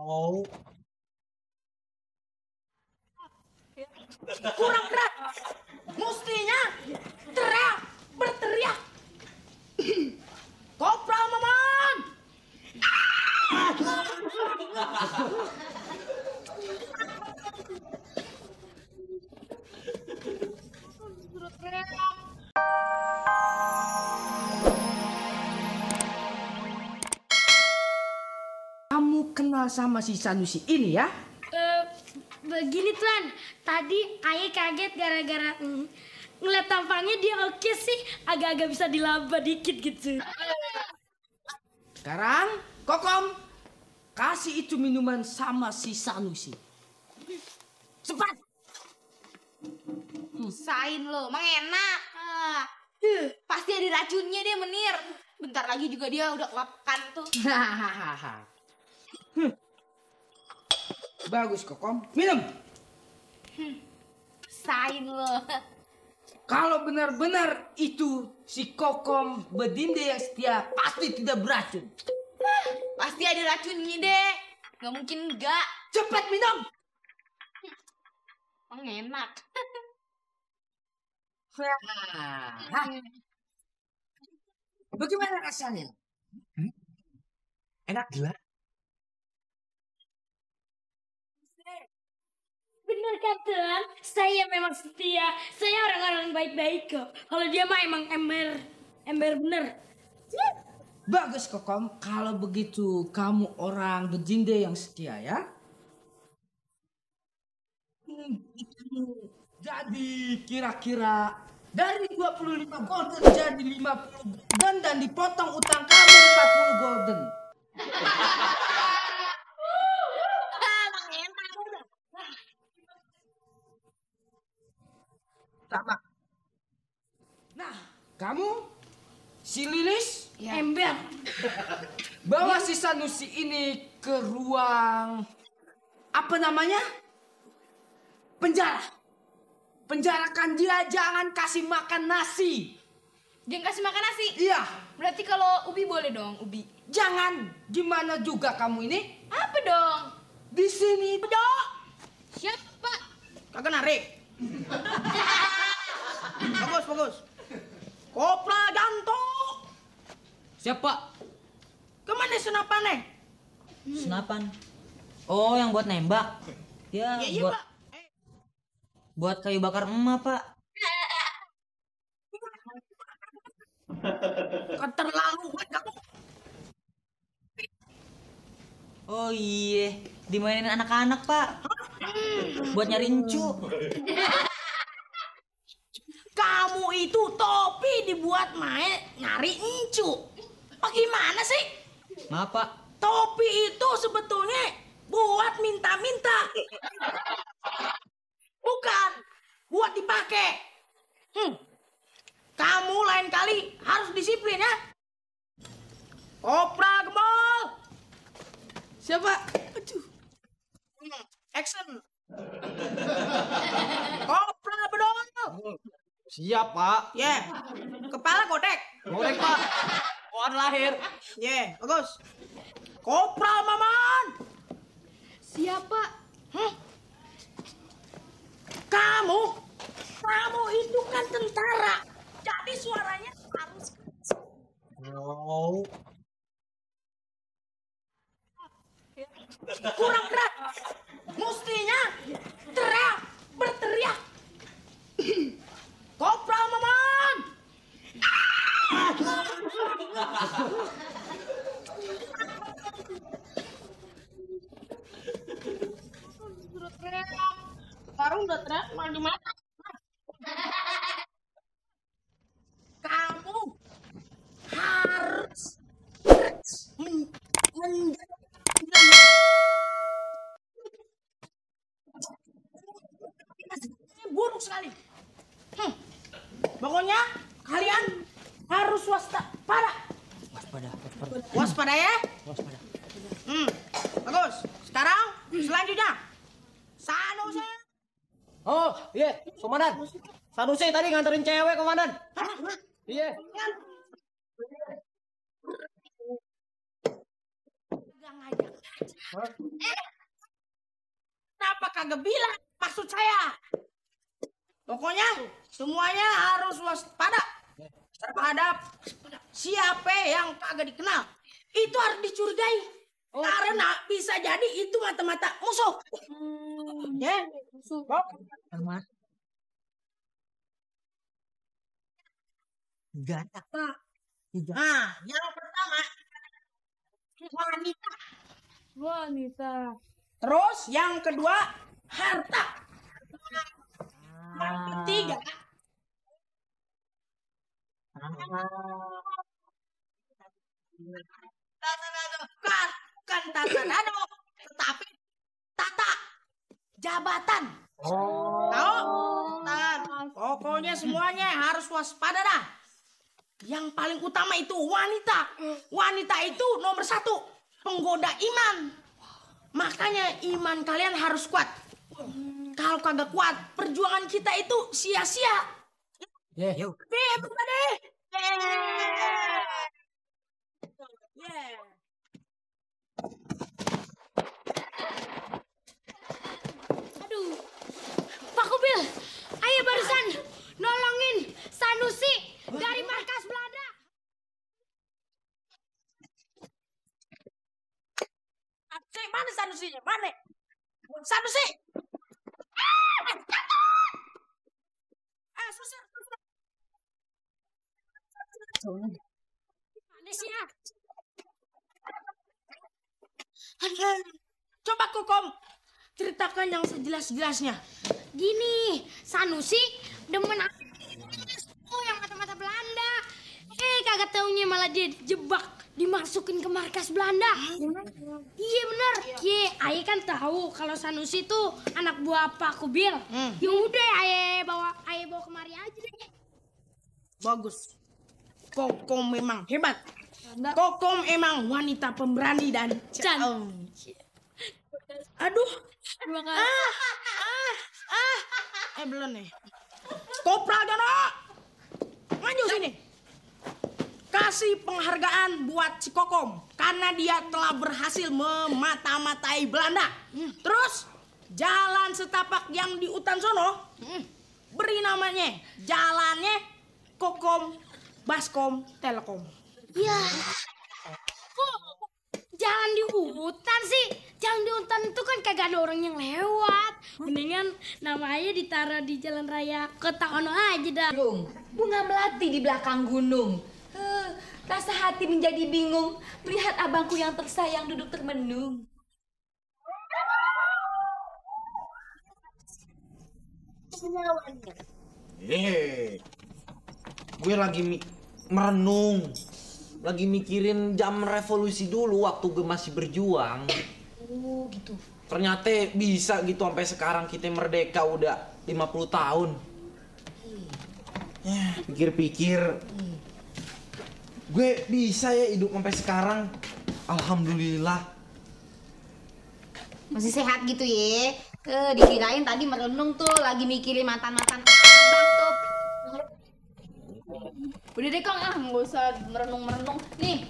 Oh. Kurang keras. Mestinya berteriak. Kopral Maman. Kamu kenal sama si Sanusi ini ya? Begini Tuan, tadi Ayah kaget gara-gara ngeliat tampangnya dia oke sih, agak-agak bisa dilaba dikit gitu. Sekarang, Kokom, kasih itu minuman sama si Sanusi. Cepat! Sain lo, emang enak. Pasti ada racunnya deh, Menir. Bentar lagi juga dia udah kelapakan tuh. Bagus, Kokom. Minum! Sain lo. Kalau benar-benar itu si Kokom bedinde yang setia, pasti tidak beracun. Pasti ada racunnya deh. Gak mungkin enggak. Cepat minum! Emang enak. Bagaimana rasanya? Enak gila. Bener kan Tuan, saya memang setia, saya orang-orang baik-baik kok. Kalau dia mah emang ember bener. Bagus, Kokom. Kalau begitu, kamu orang bedinde yang setia ya. Jadi kira-kira dari 25 golden jadi 50 golden dan dipotong utang kamu 40 golden. Sama. Nah, kamu si Lilis Ember. bawa si Sanusi ini ke ruang apa namanya? Penjara. Penjarakan dia, jangan kasih makan nasi. Jangan kasih makan nasi. Iya. Berarti kalau Ubi boleh dong, Ubi. Jangan. Gimana juga kamu ini? Apa dong? Di sini, Dok. Siapa? Kagak narik. Bagus. Kopra Janto. Siapa? Kemana senapannya? Senapan. Oh, yang buat nembak. Ya, Iya, buat Pak. buat kayu bakar emak, Pak. Keterlaluan kamu. Oh iya, dimainin anak-anak, Pak. Buat nyari encu. Kamu itu topi dibuat main nyari encu. Bagaimana sih? Maaf, Pak. Topi itu sebetulnya buat minta-minta. Bukan buat dipakai. Kamu lain kali harus disiplin ya. Kopra Gembol. Siapa? Aduh. Action. Kopra Bedol. Siap, Pak. Yeah. Kepala godek. Goreng, Pak. Pohon lahir. Yeah, bagus. Kopra Maman. Siapa? Kamu itu kan tentara. Jadi suaranya harus keras. Oh. Kurang keras. Mestinya berteriak. Kopral Maman. Baru udah teriak malah di mata. Kamu harus buruk sekali. Pokoknya kalian harus waspada. Waspada ya. Bagus. Sekarang selanjutnya Sanusi. Oh, iya, Komandan. Sanusi tadi nganterin cewek, Komandan. Iya. Pegang aja. Kenapa kagak bilang maksud saya? Pokoknya semuanya harus waspada terhadap siapa yang kagak dikenal. Itu harus dicurigai. Karena bisa jadi itu mata-mata musuh. Ya, musuh. Gata. Nah, yang pertama wanita. Wanita. Terus yang kedua harta. Yang ketiga bukan tata nado, tetapi tata jabatan. Tahu? Pokoknya semuanya harus waspada dah. Yang paling utama itu wanita. Wanita itu nomor 1, penggoda iman. Makanya iman kalian harus kuat. Kalau kagak kuat, perjuangan kita itu sia-sia. Yuk. Everybody. Aduh, Pak Kubil, ayo barusan nolongin Sanusi dari markas Belanda. Mana Sanusinya? Mana? Sanusi! Susah. Manusia. Coba Kokom ceritakan yang sejelas-jelasnya. Gini, Sanusi demen yang mata-mata Belanda. Kagak taunya malah dia dijebak, dimasukin ke markas Belanda. Iya bener. Aye kan tahu kalau Sanusi itu anak buah Pak Kubil. Ya udah, aye bawa kemari aja deh. Bagus. Kokom memang hebat. Kokom emang wanita pemberani dan Aduh. Terima kasih. Belum nih. Kopral Dono. Maju sini. Kasih penghargaan buat si Kokom karena dia telah berhasil memata-matai Belanda. Terus jalan setapak yang di hutan sono beri namanya jalannya Kokom Baskom Telekom. Ya. Kok jalan di hutan sih? Jalan di hutan itu kan kagak ada orang yang lewat. Mendingan namanya ditaruh di jalan raya Kota Ono aja dah. Bunga melati di belakang gunung. Rasa hati menjadi bingung melihat abangku yang tersayang duduk termenung. Gue lagi merenung, lagi mikirin zaman revolusi dulu waktu gue masih berjuang. Oh gitu. Ternyata bisa gitu sampai sekarang kita merdeka udah 50 tahun. Ya, pikir-pikir gue bisa ya hidup sampai sekarang. Alhamdulillah. Masih sehat gitu ya. Dikirain tadi merenung tuh lagi mikirin mantan-mantan abang tuh. Udah deh Kong, nggak usah merenung-merenung. Nih,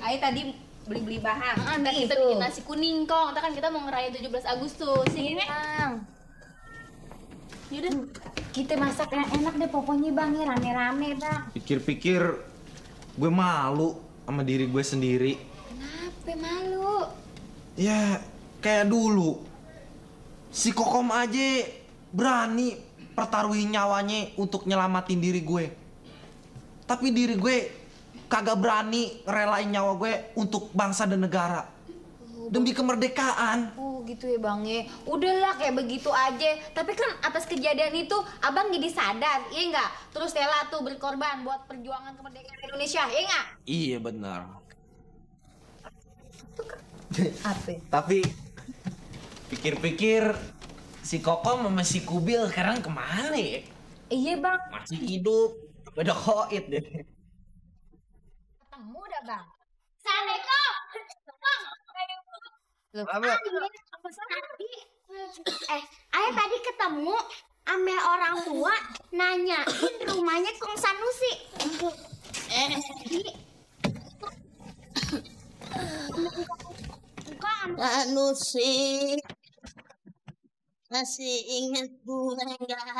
Ayo tadi beli-beli bahan. Ntar kita bikin nasi kuning Kong. Ntar kan kita mau ngerayain 17 Agustus. Ini Bang. Yaudah. Kita masak yang enak deh pokoknya Bang ya, rame-rame Bang. Pikir-pikir gue malu sama diri gue sendiri. Kenapa malu? Ya kayak dulu si Kokom aja berani pertaruhin nyawanya untuk nyelamatin diri gue. Tapi diri gue kagak berani ngerelain nyawa gue untuk bangsa dan negara. Demi kemerdekaan. Oh gitu ya Bang ya. Udahlah kayak begitu aja. Tapi kan atas kejadian itu Abang jadi sadar, iya nggak? Terus rela tuh berkorban buat perjuangan kemerdekaan Indonesia, iya nggak? Iya benar. Apa? Tapi pikir-pikir si Kokom sama si Kubil sekarang kemana ya? Iya Bang. Masih hidup. Udah koit deh. Ketemu dah Bang. Assalamualaikum. Loh, Apa? Ayah tadi ketemu ame orang tua nanyain rumahnya Kong Sanusi. Bukan Sanusi, masih ingat gue nggak?